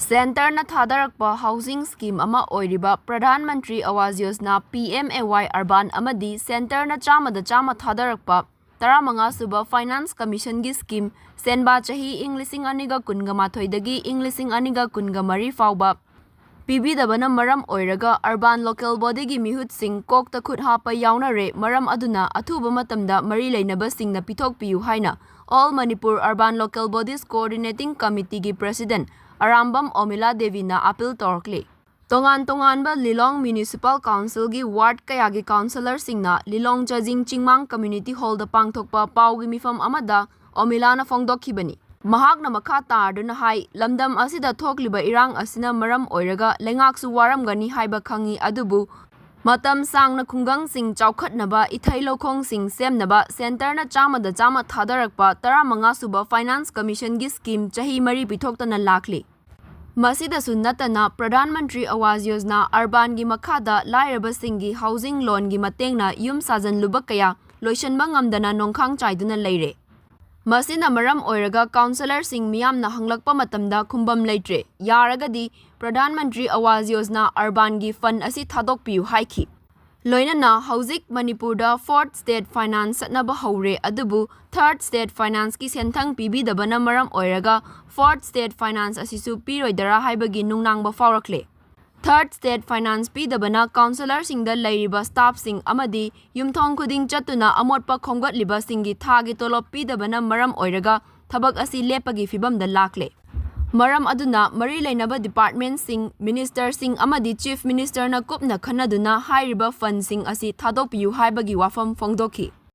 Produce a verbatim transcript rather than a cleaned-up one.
ꯁꯦꯟꯇꯔꯅ ꯊꯥꯗꯔꯛꯄ housing scheme ꯑꯃ ꯑꯣꯏꯔꯤꯕ Pradhan Mantri Awas Yojana, P M A Y urban, ꯑꯃꯗꯤ ꯁꯦꯟꯇꯔꯅ ꯆꯥꯝꯃꯗ ꯆꯥꯝꯃ ꯊꯥꯗꯔꯛꯄ ꯇꯔꯥꯃꯉꯥ ꯁꯨꯕ ꯐꯥꯏꯅꯥꯟꯁ ꯀꯃꯤꯁꯟꯒꯤ ꯁ꯭ꯀꯤꯝ ꯁꯦꯟꯕꯥ ꯆꯍꯤ ꯏꯪ ꯂꯤꯁꯤꯡ ꯑꯅꯤꯒ ꯀꯨꯟꯒ ꯃꯥꯊꯣꯏꯗꯒꯤ ꯏꯪ ꯂꯤꯁꯤꯡ ꯑꯅꯤꯒ ꯀꯨꯟꯒ ꯃꯔꯤ ꯐꯥꯎꯕ ꯄꯤꯕꯤꯗꯕꯅ ꯃꯔꯝ ꯑꯣꯏꯔꯒ ꯑꯔꯕꯥꯟ ꯂꯣꯀꯦꯜ ꯕꯣꯗꯤꯒꯤ ꯃꯤꯍꯨꯠꯁꯤꯡ ꯀꯣꯛꯇ ꯈꯨꯠ ꯍꯥꯞꯄ ꯌꯥꯎꯅꯔꯦ꯫ ꯃꯔꯝ ꯑꯗꯨꯅ ꯑꯊꯨꯕ ꯃꯇꯝꯗ ꯃꯔꯤ ꯂꯩꯅꯕꯁꯤꯡꯅ ꯄꯤꯊꯣꯛꯄꯤꯌꯨ ꯍꯥꯏꯅ All Manipur Urban Local Bodies Coordinating Committeeꯒꯤ ꯄ꯭ꯔꯦꯁꯤꯗꯦꯟꯠ ꯑꯔꯥꯝꯕꯝ ꯑꯣꯃꯤꯂꯥ ꯗꯦꯕꯤꯅ ꯑꯥꯄꯤꯜ ꯇꯧꯔꯛꯂꯤ꯫ ꯇꯣꯉꯥꯟ ꯇꯣꯉꯥꯟꯕ ꯂꯤꯂꯣꯡ ꯃ꯭ꯌꯨꯅꯤꯁꯤꯄꯥꯜ ꯀꯥꯎꯟꯁꯤꯜꯒꯤ ꯋꯥꯔꯗ ꯀꯌꯥꯒꯤ ꯀꯥꯎꯟꯁꯤꯂꯔꯁꯤꯡꯅ ꯂꯤꯂꯣꯡ ꯆꯥꯖꯤꯡ ꯆꯤꯡꯃꯥꯡ ꯀꯝꯃ꯭ꯌꯨꯅꯤꯇꯤ ꯍꯣꯜꯗ ꯄꯥꯡꯊꯣꯛꯄ ꯄꯥꯎꯒꯤ ꯃꯤꯐꯝ ꯑꯃꯗ ꯑꯣꯃꯤꯂꯥꯅ ꯐꯣꯡꯗꯣꯛꯈꯤꯕꯅꯤ꯫ ꯃꯍꯥꯛꯅ ꯃꯈꯥ ꯇꯥꯗꯨꯅ ꯍꯥꯏ, ꯂꯝꯗꯝ ꯑꯁꯤꯗ ꯊꯣꯛꯂꯤꯕ ꯏꯔꯥꯡ ꯑꯁꯤꯅ ꯃꯔꯝ ꯑꯣꯏꯔꯒ ꯂꯩꯉꯥꯛꯁꯨ ꯋꯥꯔꯝꯒꯅꯤ ꯍꯥꯏꯕ ꯈꯪꯏ, ꯑꯗꯨꯕꯨ ꯃꯇꯝ ꯁꯥꯡꯅ ꯈꯨꯡꯒꯪꯁꯤꯡ ꯆꯥꯎꯈꯠꯅꯕ ꯏꯊꯩ ꯂꯧꯈꯣꯡꯁꯤꯡ ꯁꯦꯝꯅꯕ ꯁꯦꯟꯇꯔꯅ ꯆꯥꯝꯃꯗ ꯆꯥꯝꯃ ꯊꯥꯗꯔꯛꯄ ꯇꯔꯥꯃꯉꯥ ꯁꯨꯕ ꯐꯥꯏꯅꯥꯟꯁ ꯀꯃꯤꯁꯟꯒꯤ ꯁ꯭ꯀꯤꯝ ꯆꯍꯤ ꯃꯔꯤ ꯄꯤꯊꯣꯛꯇꯅ ꯂꯥꯛꯂꯤ꯫ ꯃꯁꯤꯗꯁꯨ ꯅꯠꯇꯅ ꯄ꯭ꯔꯙꯥꯟ ꯃꯟꯇ꯭ꯔꯤ ꯑꯋꯥꯖ ꯌꯣꯖꯅꯥ ꯑꯔꯕꯥꯟꯒꯤ ꯃꯈꯥꯗ ꯂꯥꯏꯔꯕꯁꯤꯡꯒꯤ ꯍꯥꯎꯁꯤꯡ ꯂꯣꯟꯒꯤ ꯃꯇꯦꯡꯅ ꯌꯨꯝ ꯁꯥꯖꯟꯂꯨꯕ ꯀꯌꯥ ꯂꯣꯏꯁꯤꯟꯕ ꯉꯝꯗꯅ ꯅꯣꯡꯈꯥꯡ ꯆꯥꯏꯗꯨꯅ ꯂꯩꯔꯦ꯫ ꯃꯁꯤꯅ ꯃꯔꯝ ꯑꯣꯏꯔꯒ ꯀꯥꯎꯟꯁꯤꯂꯔꯁꯤꯡ ꯃꯤꯌꯥꯝꯅ ꯍꯪꯂꯛꯄ ꯃꯇꯝꯗ ꯈꯨꯝꯕꯝ ꯂꯩꯇ꯭ꯔꯦ꯫ ꯌꯥꯔꯒꯗꯤ ꯄ꯭ꯔꯙꯥꯟ ꯃꯟꯇ꯭ꯔꯤ ꯑꯋꯥꯖ ꯌꯣꯖꯅꯥ ꯑꯔꯕꯥꯟꯒꯤ ꯐꯟꯗ ꯑꯁꯤ ꯊꯥꯗꯣꯛꯄꯤꯌꯨ ꯍꯥꯏꯈꯤ꯫ ꯂꯣꯏꯅꯅ ꯍꯧꯖꯤꯛ ꯃꯅꯤꯄꯨꯔꯗ ꯐꯣꯔꯊ ꯁ꯭ꯇꯦꯠ ꯐꯥꯏꯅꯥꯟꯁ ꯆꯠꯅꯕ ꯍꯧꯔꯦ, ꯑꯗꯨꯕꯨ ꯊꯥꯔꯗ ꯁ꯭ꯇꯦꯠ ꯐꯥꯏꯅꯥꯟꯁꯀꯤ ꯁꯦꯟꯊꯪ ꯄꯤꯕꯤꯗꯕꯅ ꯃꯔꯝ ꯑꯣꯏꯔꯒ ꯐꯣꯔꯊ ꯁ꯭ꯇꯦꯠ ꯐꯥꯏꯅꯥꯟꯁ ꯑꯁꯤꯁꯨ ꯄꯤꯔꯣꯏꯗꯔꯥ ꯍꯥꯏꯕꯒꯤ ꯅꯨꯡꯅꯥꯡꯕ ꯐꯥꯎꯔꯛꯂꯦ꯫ ꯊꯥꯔꯗ ꯁ꯭ꯇꯦꯠ ꯐꯥꯏꯅꯥꯟꯁ ꯄꯤꯗꯕꯅ ꯀꯥꯎꯟꯁꯤꯂꯔꯁꯤꯡꯗ ꯂꯩꯔꯤꯕ ꯁ꯭ꯇꯥꯐꯁꯤꯡ ꯑꯃꯗꯤ ꯌꯨꯝꯊꯣꯡ ꯈꯨꯗꯤꯡ ꯆꯠꯇꯨꯅ ꯑꯃꯣꯠꯄ ꯈꯣꯝꯒꯠꯂꯤꯕꯁꯤꯡꯒꯤ ꯊꯥꯒꯤ ꯇꯣꯂꯣꯞ ꯄꯤꯗꯕꯅ ꯃꯔꯝ ꯑꯣꯏꯔꯒ ꯊꯕꯛ ꯑꯁꯤ ꯂꯦꯞꯄꯒꯤ ꯐꯤꯚꯝꯗ ꯂꯥꯛꯂꯦ꯫ ꯃꯔꯝ ꯑꯗꯨꯅ ꯃꯔꯤ ꯂꯩꯅꯕ ꯗꯤꯄꯥꯔꯠꯃꯦꯟꯠꯁꯤꯡ, ꯃꯤꯅꯤꯁꯇꯔꯁꯤꯡ ꯑꯃꯗꯤ ꯆꯤꯐ ꯃꯤꯅꯤꯁꯇꯔꯅ ꯀꯨꯞꯅ ꯈꯟꯅꯗꯨꯅ ꯍꯥꯏꯔꯤꯕ ꯐꯟꯗꯁꯤꯡ ꯑꯁꯤ ꯊꯥꯗꯣꯛꯄꯤꯌꯨ ꯍꯥꯏꯕꯒꯤ ꯋꯥꯐꯝ ꯐꯣꯡꯗꯣꯛꯈꯤ꯫